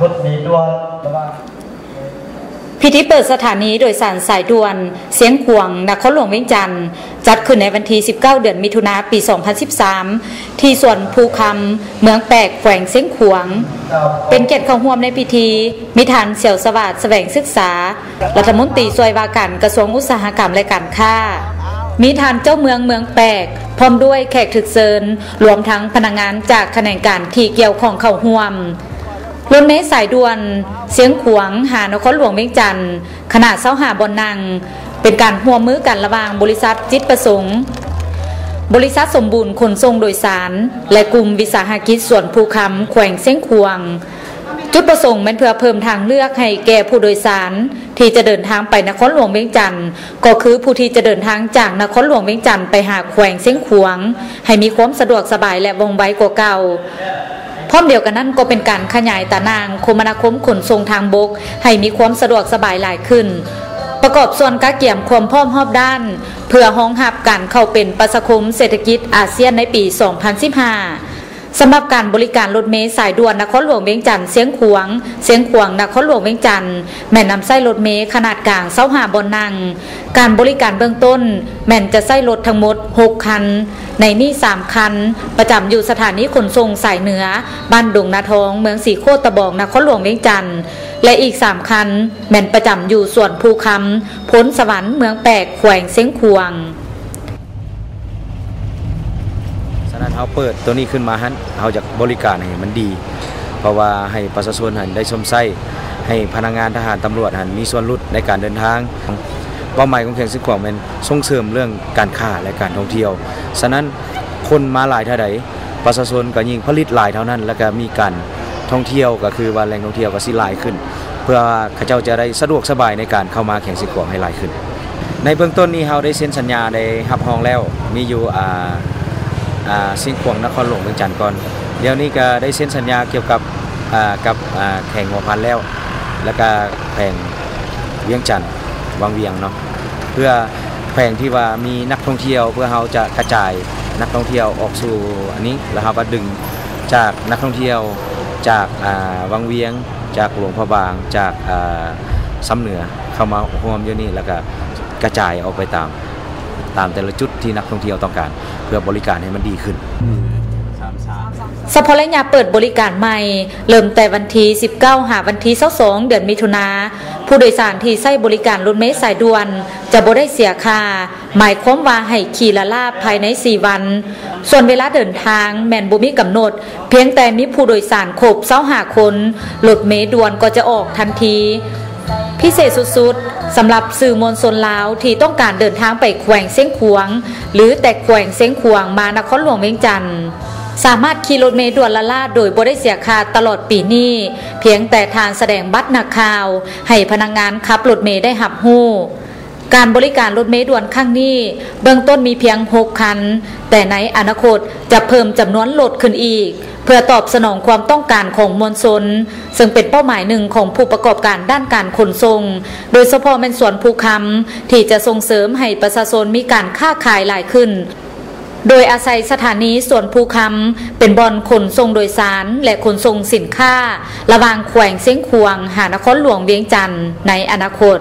ລົດເມດ່ວນລະຫວ່າງ ພິທີເປີດສະຖານີໂດຍສານສາຍດ່ວນຊຽງຂວາງ ນະຄອນຫຼວງວຽງຈັນ ຈັດຂຶ້ນໃນວັນທີສິບເກົ້າ ເດືອນມິຖຸນາ ປີສອງພັນສິບສາມ ທີ່ສວນພູຄຳ ເມືອງແປກ ແຂວງຊຽງຂວາງ. ເປັນກຽດເຂົ້າຮ່ວມໃນພິທີ ມີທ່ານ ສຽວສະຫວາດ ສະແຫວງສຶກສາ ລັດຖະມົນຕີຊ່ວຍວ່າການກະຊວງອຸດສາຫະກຳ ແລະ ການຄ້າ, ມີທ່ານເຈົ້າເມືອງເມືອງແປກ ພ້ອມດ້ວຍແຂກຖືກເຊີນ ລວມທັງພະນັກງານຈາກຂະແໜງການທີ່ກ່ຽວຂ້ອງເຂົ້າຮ່ວມ. ລົດເມສາຍດ່ວນຊຽງຂວາງ ຫານະຄອນຫຼວງວຽງຈັນ ຂະໜາດຊາວຫ້າບ່ອນນັ່ງ ເປັນການຮ່ວມມືກັນລະຫວ່າງບໍລິສັດຈິດປະສົງ, ບໍລິສັດສົມບູນຂົນສົ່ງໂດຍສານ ແລະ ກຸ່ມວິສາຫະກິດສວນພູຄຳ ແຂວງຊຽງຂວາງ. ຈຸດປະສົງແມ່ນເພື່ອເພີ່ມທາງເລືອກໃຫ້ແກ່ຜູ້ໂດຍສານທີ່ຈະເດີນທາງໄປນະຄອນຫຼວງວຽງຈັນ ກໍຄືຜູ້ທີ່ຈະເດີນທາງຈາກນະຄອນຫຼວງວຽງຈັນໄປຫາແຂວງຊຽງຂວາງ ໃຫ້ມີຄວາມສະດວກສະບາຍ ແລະ ວ່ອງໄວກວ່າເກົ່າ. ພ້ອມດຽວກັນນັ້ນກໍເປັນການຂະຫຍາຍຕາໜ່າງຄົມມະນາຄົມຂົນສົ່ງທາງບົກໃຫ້ມີຄວາມສະດວກສະບາຍຫຼາຍຂຶ້ນ, ປະກອບສ່ວນກະກຽມຄວາມພ້ອມຮອບດ້ານ ເພື່ອຮອງຮັບການເຂົ້າເປັນປະຊາຄົມເສດຖະກິດອາຊຽນໃນປີສອງພັນສິບຫ້າ. ສຳລັບການບໍລິການລົດເມສາຍດ່ວນນະຄອນຫຼວງວຽງຈັນ ຊຽງຂວາງ, ຊຽງຂວາງ ນະຄອນຫຼວງວຽງຈັນ ແມ່ນນຳໃຊ້ລົດເມຂະໜາດກາງຊາວຫ້າບ່ອນນັ່ງ. ການບໍລິການເບື້ອງຕົ້ນແມ່ນຈະໃຊ້ລົດທັງໝົດຫົກຄັນ, ໃນນີ້ສາມຄັນປະຈຳຢູ່ສະຖານີຂົນສົ່ງສາຍເໜືອ ບ້ານດົງນາທອງ ເມືອງສີໂຄດຕະບອງ ນະຄອນຫຼວງວຽງຈັນ ແລະ ອີກສາມຄັນແມ່ນປະຈຳຢູ່ສວນພູຄຳ ໂພນສະຫວັນ ເມືອງແປກ ແຂວງຊຽງຂວາງ. ສະນັ້ນເຮົາເປີດໂຕນີ້ຂຶ້ນມາຫັ້ນ ເຮົາຢາກບໍລິການໃຫ້ມັນດີ ເພາະວ່າໃຫ້ປະຊາຊົນຫັ້ນໄດ້ຊົມໃຊ້ ໃຫ້ພະນັກງານທະຫານຕຳຫຼວດຫັ້ນມີສ່ວນຫຼຸດໃນການເດີນທາງ. ເປົ້າໝາຍຂອງແຂວງຊຽງຂວາງແມ່ນສົ່ງເສີມເລື່ອງການຄ້າ ແລະ ການທ່ອງທ່ຽວ. ສະນັ້ນຄົນມາຫຼາຍເທົ່າໃດ ປະຊາຊົນກໍຍິ່ງຜະລິດຫຼາຍເທົ່ານັ້ນ ແລ້ວກໍມີການທ່ອງທ່ຽວ ກໍຄືວ່າແຫຼ່ງທ່ອງທ່ຽວກໍຊິຫຼາຍຂຶ້ນ ເພື່ອວ່າເຂົາເຈົ້າຈະໄດ້ສະດວກສະບາຍໃນການເຂົ້າມາແຂວງຊຽງຂວາງໃຫ້ຫຼາຍຂຶ້ນ. ໃນເບື້ອງຕົ້ນນີ້ເຮົາໄດ້ເຊັນສັນຍາໄດ້ຮັບຮອງແລ້ວ ມີຢູ່ ອ່າ ອ່າ ຊຽງຂວາງ ນະຄອນຫຼວງວຽງຈັນກ່ອນ. ດຽວນີ້ກໍໄດ້ເຊັນສັນຍາກ່ຽວກັບ ອ່າ ກັບ ອ່າ ແຂວງຫົວພັນແລ້ວ ແລ້ວກໍແຂວງວຽງຈັນ ວັງວຽງເນາະ ເພື່ອ ແຂວງທີ່ວ່າມີນັກທ່ອງທ່ຽວ ເພື່ອເຮົາຈະກະຈາຍນັກທ່ອງທ່ຽວອອກສູ່ອັນນີ້ ແລ້ວເຮົາກໍດຶງຈາກນັກທ່ອງທ່ຽວຈາກ ອ່າ ວັງວຽງ, ຈາກຫຼວງພະບາງ, ຈາກ ອ່າ ຊຳເໜືອ ເຂົ້າມາຮ່ວມຢູ່ນີ້ ແລ້ວກໍກະຈາຍອອກໄປຕາມ ຕາມແຕ່ລະຈຸດທີ່ນັກທ່ອງທ່ຽວຕ້ອງການ ເພື່ອບໍລິການໃຫ້ມັນດີຂຶ້ນ. ສະເພາະໄລຍະເປີດບໍລິການໃໝ່ ເລີ່ມແຕ່ວັນທີສິບເກົ້າ ຫາວັນທີຊາວສອງ ເດືອນມິຖຸນາ, ຜູ້ໂດຍສານທີ່ໃຊ້ບໍລິການລົດເມສາຍດ່ວນ ຈະບໍ່ໄດ້ເສຍຄ່າ ໝາຍຄວາມວ່າໃຫ້ຂີ່ລ້າໆພາຍໃນສີ່ວັນ. ສ່ວນເວລາເດີນທາງແມ່ນບໍ່ມີກຳນົດ, ພຽງແຕ່ມີຜູ້ໂດຍສານຄົບຊາວຫ້າຄົນ, ລົດເມດ່ວນກໍຈະອອກທັນທີ. ພິເສດສຸດໆ ສຳລັບສື່ມວນຊົນລາວທີ່ຕ້ອງການເດີນທາງໄປແຂວງຊຽງຂວາງ ຫຼື ແຕ່ແຂວງຊຽງຂວາງມານະຄອນຫຼວງວຽງຈັນ ສາມາດຂີ່ລົດເມດ່ວນລ້າໆໂດຍບໍ່ໄດ້ເສຍຄ່າຕະຫຼອດປີນີ້, ພຽງແຕ່ທ່ານສະແດງບັດນັກຂ່າວ ໃຫ້ພະນັກງານຂັບລົດເມໄດ້ຮັບຮູ້. ການບໍລິການລົດເມດ່ວນຄັ້ງນີ້ ເບື້ອງຕົ້ນມີພຽງຫົກຄັນ, ແຕ່ໃນອະນາຄົດຈະເພີ່ມຈຳນວນລົດຂຶ້ນອີກ ເພື່ອຕອບສະໜອງຄວາມຕ້ອງການຂອງມວນຊົນ, ເຊິ່ງເປັນເປົ້າໝາຍໜຶ່ງຂອງຜູ້ປະກອບການດ້ານການຂົນສົ່ງ, ໂດຍສະເພາະແມ່ນສວນພູຄຳ ທີ່ຈະສົ່ງເສີມໃຫ້ປະຊາຊົນມີການຄ້າຂາຍຫຼາຍຂຶ້ນ. ໂດຍອາໄສສະຖານີສວນພູຄຳ ເປັນບ່ອນຂົນສົ່ງໂດຍສານ ແລະ ຂົນສົ່ງສິນຄ້າ ລະຫວ່າງແຂວງຊຽງຂວາງຫານະຄອນຫຼວງວຽງຈັນໃນອະນາຄົດ.